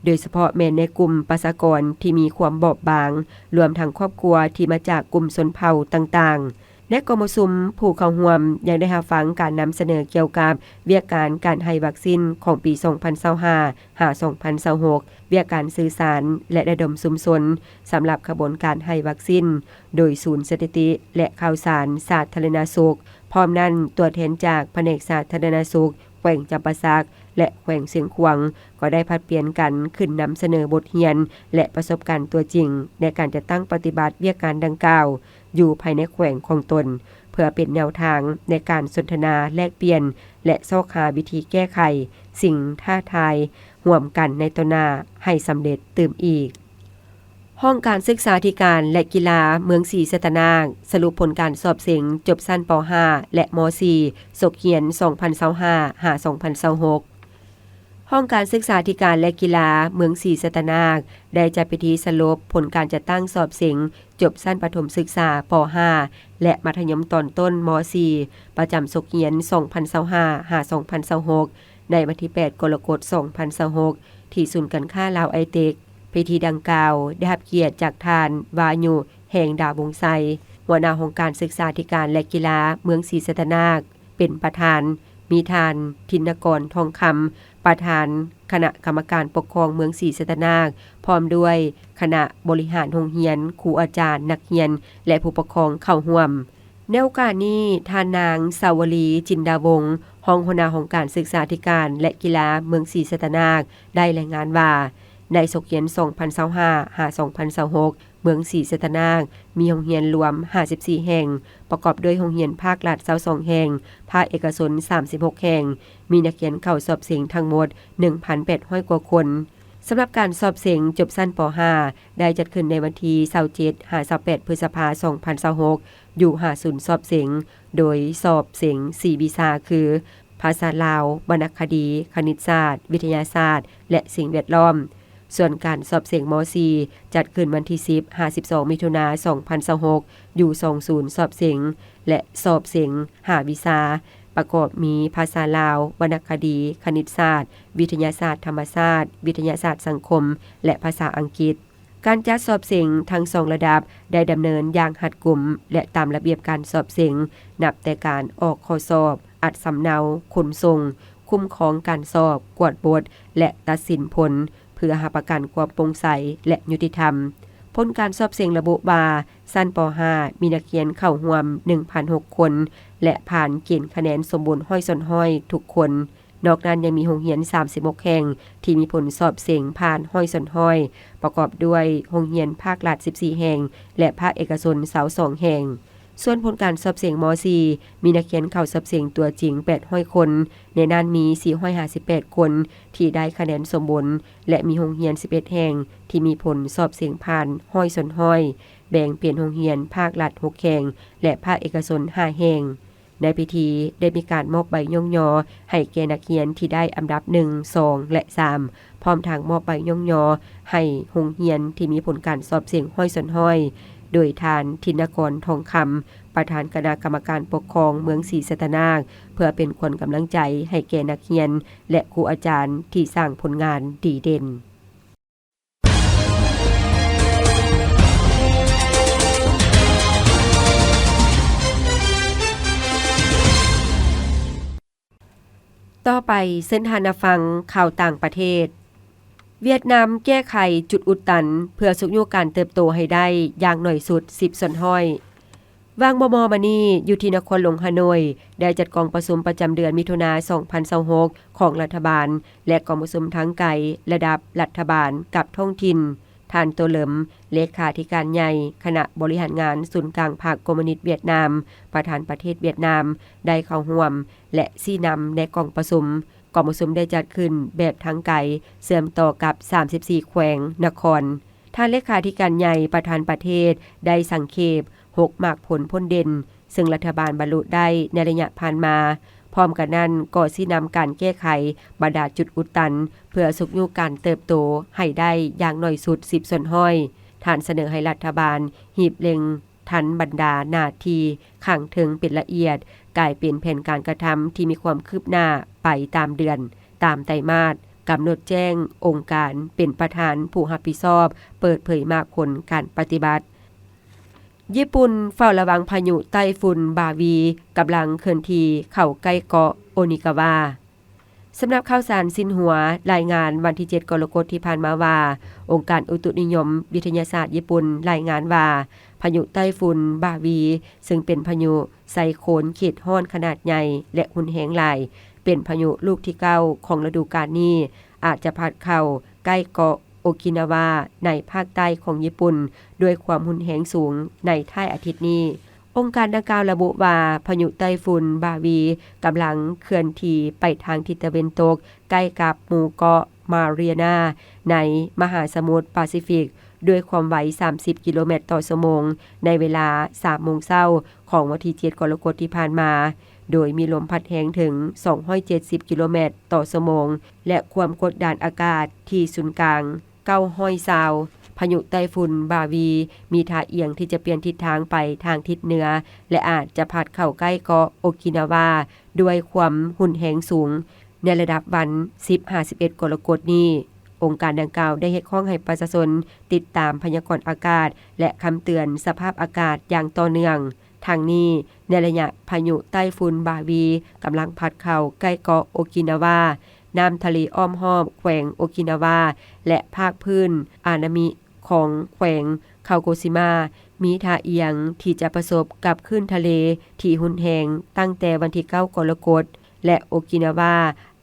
ໂດຍສະເພາະແມ່ນໃນກຸ່ມປະຊາກອນທີ່ມີຄວາມບອບບາງ, ລວມທັງຄອບຄົວທີ່ມາຈາກກຸ່ມຊົນເຜົ່າຕ່າງໆ. ໃນກອງປະຊຸມ, ຜູ້ເຂົ້າຮ່ວມຍັງໄດ້ຮັບຟັງການນຳສະເໜີກ່ຽວກັບວຽກການການໃຫ້ວັກຊິນຂອງປີສອງພັນຊາວຫ້າ ຫາ ສອງພັນຊາວຫົກ, ວຽກການສື່ສານ ແລະ ລະດົມຊຸມຊົນສຳລັບຂະບວນການໃຫ້ວັກຊິນ ໂດຍສູນສະຖິຕິ ແລະ ຂ່າວສານສາທາລະນະສຸກ. ພ້ອມນັ້ນ, ຕົວແທນຈາກພະແນກສາທາລະນະສຸກແຂວງຈຳປາສັກ ແລະ ແຂວງຊຽງຂວາງ ກໍໄດ້ຜັດປ່ຽນກັນຂຶ້ນນຳສະເໜີບົດຮຽນ ແລະ ປະສົບການຕົວຈິງໃນການຈັດຕັ້ງປະຕິບັດວຽກງານດັ່ງກ່າວຢູ່ພາຍໃນແຂວງຂອງຕົນ. ເພື່ອເປັນແນວທາງໃນການສົນທະນາແລກປ່ຽນ ແລະ ຊອກຫາວິທີແກ້ໄຂສິ່ງທ້າທາຍຮ່ວມກັນໃນຕໍ່ໜ້າໃຫ້ສຳເລັດຕື່ມອີກ. ຫ້ອງການສຶກສາທິການ ແລະ ກິລາເມືອງສີສັດຕະນາກ ສະຫຼຸບຜົນການສອບເສັງຈົບຊັ້ນ ປໍຫ້າ ແລະ ມໍສີ່ ສົກຮຽນ ສອງພັນຊາວຫ້າ ຫາ ສອງພັນຊາວຫົກ. ຫ້ອງການສຶກສາທິການ ແລະ ກິລາເມືອງສີສັດຕະນາກ ໄດ້ຈັດພິທີສະຫຼຸບຜົນການຈັດຕັ້ງສອບເສັງຈົບຊັ້ນປະຖົມສຶກສາ ປໍຫ້າ ແລະ ມັດທະຍົມຕອນຕົ້ນ ມໍສີ່ ປະຈຳສົກຮຽນ ສອງພັນຊາວຫ້າ ຫາ ສອງພັນຊາວຫົກ ໃນວັນທີ ແປດ ກໍລະກົດ ສອງພັນຊາວຫົກ ທີ່ສູນການຄ້າລາວໄອເຕັກ. ພິທີດັ່ງກ່າວໄດ້ຮັບກຽດຈາກທ່ານ ວາຍຸ ແຮງດາວົງໄຊ ຫົວໜ້າຫ້ອງການສຶກສາທິການ ແລະ ກິລາເມືອງສີສັດຕະນາກ ເປັນປະທານ, ມີທ່ານ ທິນນະກອນ ທອງຄຳ ປະທານຄະນະກຳມະການປົກຄອງເມືອງສີສັດຕະນາກ ພ້ອມດ້ວຍຄະນະບໍລິຫານໂຮງຮຽນ, ຄູອາຈານ, ນັກຮຽນ ແລະ ຜູ້ປົກຄອງເຂົ້າຮ່ວມ. ໃນໂອກາດນີ້, ທ່ານນາງ ສາວະລີ ຈິນດາວົງ ຮອງຫົວໜ້າຫ້ອງການສຶກສາທິການ ແລະ ກິລາເມືອງສີສັດຕະນາກ ໄດ້ລາຍງານວ່າ ໃນສົກຮຽນ ສອງພັນຊາວຫ້າ ຫາ ສອງພັນຊາວຫົກ ເມືອງສີສັດຕະນາກ ມີໂຮງຮຽນລວມ ຫ້າສິບສີ່ ແຫ່ງ, ປະກອບດ້ວຍໂຮງຮຽນພາກລັດ ຊາວສອງ ແຫ່ງ, ພາກເອກະຊົນ ສາມສິບຫົກ ແຫ່ງ, ມີນັກຮຽນເຂົ້າສອບເສັງທັງໝົດ ໜຶ່ງພັນແປດຮ້ອຍ ກວ່າຄົນ. ສຳລັບການສອບເສັງຈົບຊັ້ນ ປໍຫ້າ ໄດ້ຈັດຂຶ້ນໃນວັນທີ ຊາວເຈັດ ຫາ ຊາວແປດ ພຶດສະພາ ສອງພັນຊາວຫົກ ຢູ່ຫ້າສູນສອບເສັງ, ໂດຍສອບເສັງ ສີ່ ວິຊາ ຄື ພາສາລາວ, ວັນນະຄະດີ, ຄະນິດສາດ, ວິທະຍາສາດ ແລະ ສິ່ງແວດລ້ອມ. ສ່ວນການສອບເສັງ ມໍສີ່ ຈັດຂຶ້ນວັນທີ ສິບ ຫາ ສິບສອງ ມິຖຸນາ ສອງພັນຊາວຫົກ ຢູ່ສອງສູນສອບເສັງ ແລະ ສອບເສັງ ຫ້າ ວິຊາ ປະກອບມີ ພາສາລາວ, ວັນນະຄະດີ, ຄະນິດສາດ, ວິທະຍາສາດທຳມະຊາດ, ວິທະຍາສາດສັງຄົມ ແລະ ພາສາອັງກິດ. ການຈັດສອບເສັງທັງສອງລະດັບໄດ້ດຳເນີນຢ່າງຮັດກຸມ ແລະ ຕາມລະບຽບການສອບເສັງ, ນັບແຕ່ການອອກຂໍ້ສອບ, ອັດສຳເນົາ, ຂົນສົ່ງ, ຄຸ້ມຄອງການສອບ, ກວດບົດ ແລະ ຕັດສິນຜົນ ເພື່ອຮັບປະກັນຄວາມໂປ່ງໃສ ແລະ ຍຸຕິທຳ. ຜົນການສອບເສັງລະບຸວ່າ ຊັ້ນ ປໍຫ້າ ມີນັກຮຽນເຂົ້າຮ່ວມ ໜຶ່ງພັນຫົກຄົນ ແລະ ຜ່ານເກນຄະແນນສົມບູນ ຮ້ອຍສ່ວນຮ້ອຍ ທຸກຄົນ. ນອກນັ້ນຍັງມີໂຮງຮຽນ ສາມສິບຫົກ ແຫ່ງ ທີ່ມີຜົນສອບເສັງຜ່ານ ຮ້ອຍສ່ວນຮ້ອຍ ປະກອບດ້ວຍໂຮງຮຽນພາກລັດ ສິບສີ່ ແຫ່ງ ແລະ ພາກເອກະຊົນ ຊາວສອງ ແຫ່ງ. ສ່ວນຜົນການສອບເສັງ ມໍສີ່ ມີນັກຮຽນເຂົ້າສອບເສັງຕົວຈິງ ແປດຮ້ອຍຄົນ, ໃນນັ້ນມີ ສີ່ຮ້ອຍຫ້າສິບແປດຄົນ ທີ່ໄດ້ຄະແນນສົມບູນ ແລະ ມີໂຮງຮຽນ ສິບເອັດ ແຫ່ງ ທີ່ມີຜົນສອບເສັງຜ່ານ ຮ້ອຍສ່ວນຮ້ອຍ ແບ່ງເປັນໂຮງຮຽນພາກລັດ ຫົກ ແຫ່ງ ແລະ ພາກເອກະຊົນ ຫ້າ ແຫ່ງ. ໃນພິທີໄດ້ມີການມອບໃບຍ້ອງຍໍໃຫ້ແກ່ນັກຮຽນທີ່ໄດ້ອັນດັບ ໜຶ່ງ ສອງ ແລະ ສາມ ພ້ອມທັງມອບໃບຍ້ອງຍໍໃຫ້ໂຮງຮຽນທີ່ມີຜົນການສອບເສັງ ຮ້ອຍສ່ວນຮ້ອຍ ໂດຍທ່ານ ທິນນະກອນ ທອງຄຳ ປະທານຄະນະກຳມະການປົກຄອງເມືອງສີສັດຕະນາກ ເພື່ອເປັນຂວັນກຳລັງໃຈໃຫ້ແກ່ນັກຮຽນ ແລະ ຄູອາຈານທີ່ສ້າງຜົນງານດີເດັ່ນ. ຕໍ່ໄປເຊີນທ່ານຮັບຟັງຂ່າວຕ່າງປະເທດ. ຫວຽດນາມແກ້ໄຂຈຸດອຸດຕັນ ເພື່ອຊຸກຍູ້ການເຕີບໂຕໃຫ້ໄດ້ຢ່າງໜ້ອຍສຸດ ສິບສ່ວນຮ້ອຍ. ຫວ່າງມໍ່ໆມານີ້ ຢູ່ທີ່ນະຄອນຫຼວງຮ່າໂນ້ຍ ໄດ້ຈັດກອງປະຊຸມປະຈຳເດືອນມິຖຸນາ ສອງພັນຊາວຫົກ ຂອງລັດຖະບານ ແລະ ກອງປະຊຸມທາງໄກລະດັບລັດຖະບານກັບທ້ອງຖິ່ນ. ທ່ານ ໂຕເຫຼີມ ເລຂາທິການໃຫຍ່ຄະນະບໍລິຫານງານສູນກາງພັກຄອມມູນິດຫວຽດນາມ ປະທານປະເທດຫວຽດນາມ ໄດ້ເຂົ້າຮ່ວມ ແລະ ຊີ້ນຳໃນກອງປະຊຸມ. ກອງປະຊຸມໄດ້ຈັດຂຶ້ນແບບທາງໄກ ເຊື່ອມຕໍ່ກັບ ສາມສິບສີ່ ແຂວງນະຄອນ. ທ່ານເລຂາທິການໃຫຍ່ປະທານປະເທດໄດ້ສັງເຂບ ຫົກ ໝາກຜົນພົ້ນເດັ່ນ ເຊິ່ງລັດຖະບານບັນລຸໄດ້ໃນໄລຍະຜ່ານມາ. ພ້ອມກັນນັ້ນກໍຊີ້ນຳການແກ້ໄຂບັນດາຈຸດອຸດຕັນ ເພື່ອຊຸກຍູ້ການເຕີບໂຕໃຫ້ໄດ້ຢ່າງໜ້ອຍສຸດ ສິບສ່ວນຮ້ອຍ. ທ່ານສະເໜີໃຫ້ລັດຖະບານຮີບເລັ່ງທັນບັນດາໜ້າທີ່ຂ້າງເທິງເປັນລະອຽດ, ກາຍເປັນແຜນການກະທຳທີ່ມີຄວາມຄືບໜ້າໄປຕາມເດືອນ, ຕາມໄຕມາດ, ກຳນົດແຈ້ງອົງການເປັນປະທານຜູ້ຮັບຜິດຊອບ, ເປີດເຜີຍໝາກຜົນການປະຕິບັດ. ຍີ່ປຸ່ນເຝົ້າລະວັງພາຍຸໄຕ້ຝຸ່ນບາວີ ກຳລັງເຄື່ອນທີ່ເຂົ້າໃກ້ເກາະໂອນິກາວາ. ສຳລັບຂ່າວສານຊິນຫົວ ລາຍງານວັນທີ ເຈັດ ກໍລະກົດທີ່ຜ່ານມາວ່າ ອົງການອຸຕຸນິຍົມວິທະຍາສາດຍີ່ປຸ່ນລາຍງານວ່າ ພາຍຸໄຕ້ຝຸ່ນບາວີ ເຊິ່ງເປັນພາຍຸໄຊໂຄນເຂດຮ້ອນຂະໜາດໃຫຍ່ ແລະ ຮຸນແຮງຫຼາຍ, ເປັນພາຍຸລູກທີ ເກົ້າ ຂອງລະດູການນີ້ ອາດຈະພັດເຂົ້າໃກ້ເກາະ ໂອກິນາວາ ໃນພາກໃຕ້ຂອງຍີ່ປຸ່ນ ດ້ວຍຄວາມຮຸນແຮງສູງໃນທ້າຍອາທິດນີ້. ອົງການດັ່ງກ່າວລະບຸວ່າ ພາຍຸໄຕ້ຝຸ່ນບາວີກຳລັງເຄື່ອນທີ່ໄປທາງທິດຕາເວັນຕົກ ໃກ້ກັບໝູ່ເກາະມາເຣຍນາ ໃນມະຫາສະໝຸດປາຊີຟິກ ດ້ວຍຄວາມໄວສາມສິບກິໂລແມັດຕໍ່ຊົ່ວໂມງ ໃນເວລາສາມໂມງເຊົ້າຂອງວັນທີເຈັດກໍລະກົດທີ່ຜ່ານມາ, ໂດຍມີລົມພັດແຮງເຖິງສອງຮ້ອຍເຈັດສິບກິໂລແມັດຕໍ່ຊົ່ວໂມງ ແລະ ຄວາມກົດດັນອາກາດທີ່ສູນກາງ ເກົ້າຮ້ອຍຊາວ. ພາຍຸໄຕ້ຝຸ່ນບາວີມີທ່າອ່ຽງທີ່ຈະປ່ຽນທິດທາງໄປທາງທິດເໜືອ ແລະ ອາດຈະພັດເຂົ້າໃກ້ເກາະໂອກິນາວາດ້ວຍຄວາມຮຸນແຮງສູງ ໃນລະດັບວັນສິບຫາສິບເອັດກໍລະກົດນີ້. ອົງການດັ່ງກ່າວໄດ້ຮຽກຮ້ອງໃຫ້ປະຊາຊົນຕິດຕາມພະຍາກອນອາກາດ ແລະ ຄຳເຕືອນສະພາບອາກາດຢ່າງຕໍ່ເນື່ອງ. ທັງນີ້, ໃນໄລຍະພາຍຸໄຕ້ຝຸ່ນບາວີກຳລັງພັດເຂົ້າໃກ້ເກາະໂອກິນາວາ, ນ້ຳທະເລອ້ອມຮອບແຂວງໂອກິນາວາ ແລະ ພາກພື້ນອານາມິຂອງແຂວງຄາວໂກຊິມາ ມີທ່າອ່ຽງທີ່ຈະປະສົບກັບຄື້ນທະເລທີ່ຮຸນແຮງຕັ້ງແຕ່ວັນທີເກົ້າກໍລະກົດ ແລະ ໂອກິນາວາ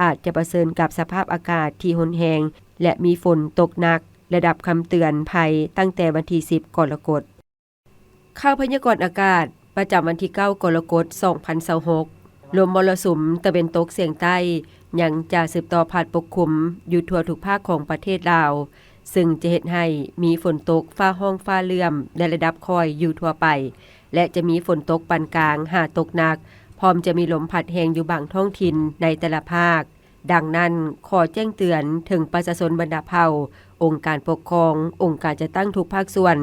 ອາດຈະປະເຊີນກັບສະພາບອາກາດທີ່ຮຸນແຮງ ແລະ ມີຝົນຕົກໜັກ. ລະດັບຄຳເຕືອນໄພຕັ້ງແຕ່ວັນທີສິບກໍລະກົດ. ຂ່າວພະຍາກອນອາກາດປະຈຳວັນທີເກົ້າກໍລະກົດ ສອງພັນຊາວຫົກ. ລົມມໍລະສຸມຕາເວັນຕົກສຽງໃຕ້ຍັງຈະສືບຕໍ່ພັດປົກຄຸມຢູ່ທົ່ວທຸກພາກຂອງປະເທດລາວ, ເຊິ່ງຈະເຮັດໃຫ້ມີຝົນຕົກຟ້າຮ້ອງຟ້າເຫຼື້ອມໃນລະດັບຄ່ອຍຢູ່ທົ່ວໄປ ແລະ ຈະມີຝົນຕົກປານກາງຫາຕົກໜັກ, ພ້ອມຈະມີລົມພັດແຮງຢູ່ບາງທ້ອງຖິ່ນໃນແຕ່ລະພາກ. ດັ່ງນັ້ນ, ຂໍແຈ້ງເຕືອນເຖິງປະຊາຊົນບັນດາເຜົ່າ, ອົງການປົກຄອງ, ອົງການຈັດຕັ້ງທຸກພາກສ່ວນ,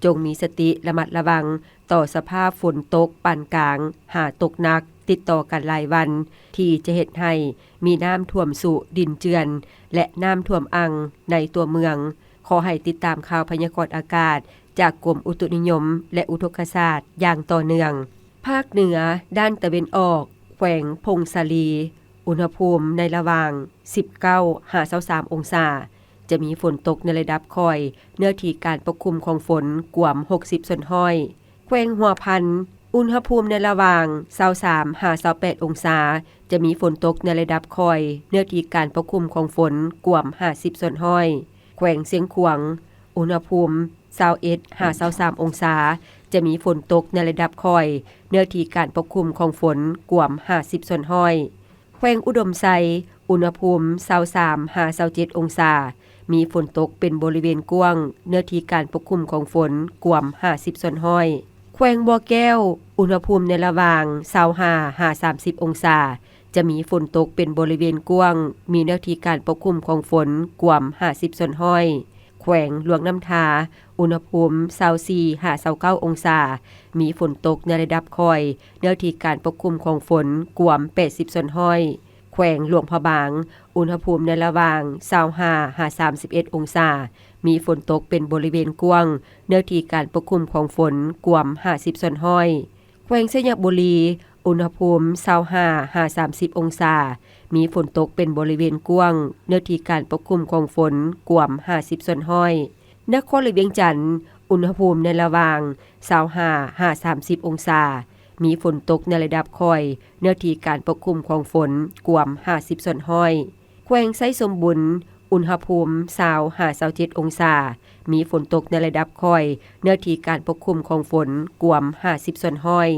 ຈົ່ງມີສະຕິລະມັດລະວັງຕໍ່ສະພາບຝົນຕົກປານກາງຫາຕົກໜັກຕິດຕໍ່ກັນຫຼາຍວັນ, ທີ່ຈະເຮັດໃຫ້ມີນ້ຳຖ້ວມຊຸດິນເຈື່ອນ ແລະ ນ້ຳຖ້ວມອັ່ງໃນຕົວເມືອງ. ຂໍໃຫ້ຕິດຕາມຂ່າວພະຍາກອນອາກາດຈາກກົມອຸຕຸນິຍົມ ແລະ ອຸທົກກະສາດຢ່າງຕໍ່ເນື່ອງ. ພາກເໜືອດ້ານຕາເວັນອອກ, ແຂວງຜົ້ງສາລີ, ອຸນຫະພູມໃນລະຫວ່າງສິບເກົ້າຫາຊາວສາມອົງສາ, ຈະມີຝົນຕົກໃນລະດັບຄ່ອຍ, ເນື້ອທີ່ການປົກຄຸມຂອງຝົນກວມຫົກສິບສ່ວນຮ້ອຍ. ແຂວງຫົວພັນ, ອຸນຫະພູມໃນລະຫວ່າງຊາວສາມຫາຊາວແປດອົງສາ, ຈະມີຝົນຕົກໃນລະດັບຄ່ອຍ, ເນື້ອທີ່ການປົກຄຸມຂອງຝົນກວມຫ້າສິບສ່ວນຮ້ອຍ. ແຂວງຊຽງຂວາງ, ອຸນຫະພູມຊາວເອັດຫາຊາວສາມອົງສາ, ຈະມີຝົນຕົກໃນລະດັບຄ່ອຍ, ເນື້ອທີ່ການປົກຄຸມຂອງຝົນກວມຫ້າສິບສ່ວນຮ້ອຍ. ແຂວງອຸດົມໄຊ, ອຸນຫະພູມຊາວສາມຫາຊາວເຈັດອົງສາ, ມີຝົນຕົກເປັນບໍລິເວນກວ້າງ, ເນື້ອທີ່ການປົກຄຸມຂອງຝົນກວມຫ້າສິບສ່ວນຮ້ອຍ. ແຂວງບໍ່ແກ້ວ, ອຸນຫະພູມໃນລະຫວ່າງຊາວຫ້າຫາສາມສິບອົງສາ, ຈະມີຝົນຕົກເປັນບໍລິເວນກວ້າງ, ມີເນື້ອທີ່ການປົກຄຸມຂອງຝົນກວມຫ້າສິບສ່ວນຮ້ອຍ. ແຂວງຫຼວງນ້ຳທາ, ອຸນຫະພູມຊາວສີ່ຫາຊາວເກົ້າອົງສາ, ມີຝົນຕົກໃນລະດັບຄ່ອຍ, ເນື້ອທີ່ການປົກຄຸມຂອງຝົນກວມແປດສິບສ່ວນຮ້ອຍ. ແຂວງຫຼວງພະບາງ, ອຸນຫະພູມໃນລະຫວ່າງຊາວຫ້າຫາສາມສິບເອັດອົງສາ, ມີຝົນຕົກເປັນບໍລິເວນກວ້າງ, ເນື້ອທີ່ການປົກຄຸມຂອງຝົນກວມຫ້າສິບສ່ວນຮ້ອຍ. ແຂວງໄຊຍະບູລີ, ອຸນຫະພູມຊາວຫ້າຫາສາມສິບອົງສາ, ມີຝົນຕົກເປັນບໍລິເວນກວ້າງ, ເນື້ອທີ່ການປົກຄຸມຂອງຝົນກວມຫ້າສິບສ່ວນຮ້ອຍ. ນະຄອນຫຼວງວຽງຈັນ, ອຸນຫະພູມໃນລະຫວ່າງຊາວຫ້າຫາສາມສິບອົງສາ, ມີຝົນຕົກໃນລະດັບຄ່ອຍ, ເນື້ອທີ່ການປົກຄຸມຂອງຝົນກວມຫ້າສິບສ່ວນຮ້ອຍ. ແຂວງໄຊສົມບູນ, ອຸນຫະພູມຊາວຫາຊາວເຈັດອົງສາ, ມີຝົນຕົກໃນລະດັບຄ່ອຍ, ເນື້ອທີ່ການປົກຄຸມຂອງຝົນກວມຫ້າສິບສ່ວນຮ້ອຍ.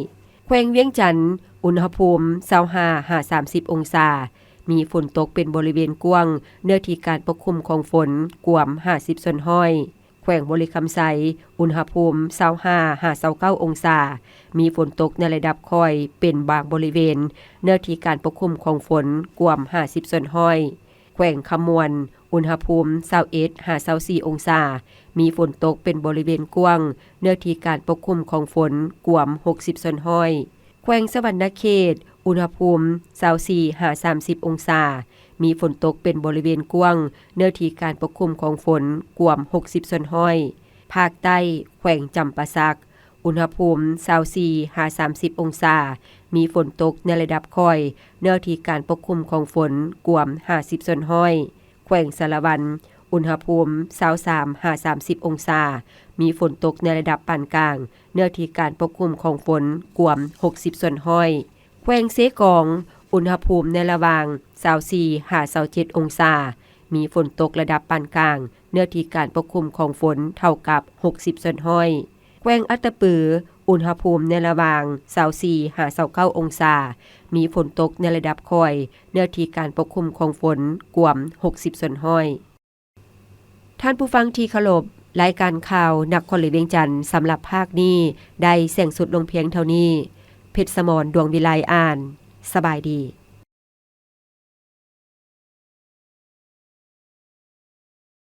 ແຂວງວຽງຈັນ, ອຸນຫະພູມຊາວຫ້າຫາສາມສິບອົງສາ, ມີຝົນຕົກເປັນບໍລິເວນກວ້າງ, ເນື້ອທີ່ການປົກຄຸມຂອງຝົນກວມຫ້າສິບສ່ວນຮ້ອຍ. ແຂວງບໍລິຄຳໄຊ, ອຸນຫະພູມຊາວຫ້າຫາຊາວເກົ້າອົງສາ, ມີຝົນຕົກໃນລະດັບຄ່ອຍເປັນບາງບໍລິເວນ, ເນື້ອທີ່ການປົກຄຸມຂອງຝົນກວມຫ້າສິບສ່ວນຮ້ອຍ. ແຂວງຄຳມ່ວນ, ອຸນຫະພູມຊາວເອັດຫາຊາວສີ່ອົງສາ, ມີຝົນຕົກເປັນບໍລິເວນກວ້າງ, ເນື້ອທີ່ການປົກຄຸມຂອງຝົນກວມຫົກສິບສ່ວນຮ້ອຍ. ແຂວງສະຫວັນນະເຂດ, ອຸນຫະພູມຊາວສີ່ຫາສາມສິບອົງສາ, ມີຝົນຕົກເປັນບໍລິເວນກວ້າງ, ເນື້ອທີ່ການປົກຄຸມຂອງຝົນກວມຫົກສິບສ່ວນຮ້ອຍ. ພາກໃຕ້, ແຂວງຈຳປາສັກ, ອຸນຫະພູມຊາວສີ່ຫາສາມສິບອົງສາ, ມີຝົນຕົກໃນລະດັບຄ່ອຍ, ເນື້ອທີ່ການປົກຄຸມຂອງຝົນກວມຫ້າສິບສ່ວນຮ້ອຍ. ແຂວງສາລະວັນ, ອຸນຫະພູມຊາວສາມຫາສາມສິບອົງສາ, ມີຝົນຕົກໃນລະດັບປານກາງ, ເນື້ອທີ່ການປົກຄຸມຂອງຝົນກວມຫົກສິບສ່ວນຮ້ອຍ. ແຂວງເຊກອງ, ອຸນຫະພູມໃນລະຫວ່າງຊາວສີ່ຫາຊາວເຈັດອົງສາ, ມີຝົນຕົກລະດັບປານກາງ, ເນື້ອທີ່ການປົກຄຸມຂອງຝົນເທົ່າກັບຫົກສິບສ່ວນຮ້ອຍ. ແຂວງອັດຕະປື, ອຸນຫະພູມໃນລະຫວ່າງຊາວສີ່ຫາຊາວເກົ້າອົງສາ, ມີຝົນຕົກໃນລະດັບຄ່ອຍ, ເນື້ອທີ່ການປົກຄຸມຂອງຝົນກວມຫົກສິບສ່ວນຮ້ອຍ. ທ່ານຜູ້ຟັງທີ່ເຄົາລົບ, ລາຍການຂ່າວນະຄອນຫຼວງວຽງຈັນສຳລັບພາກນີ້ໄດ້ສິ້ນສຸດລົງພຽງເທົ່ານີ້. ເພັດສະໝອນ ດວງວິໄລ ອ່ານ. ສະບາຍດີ.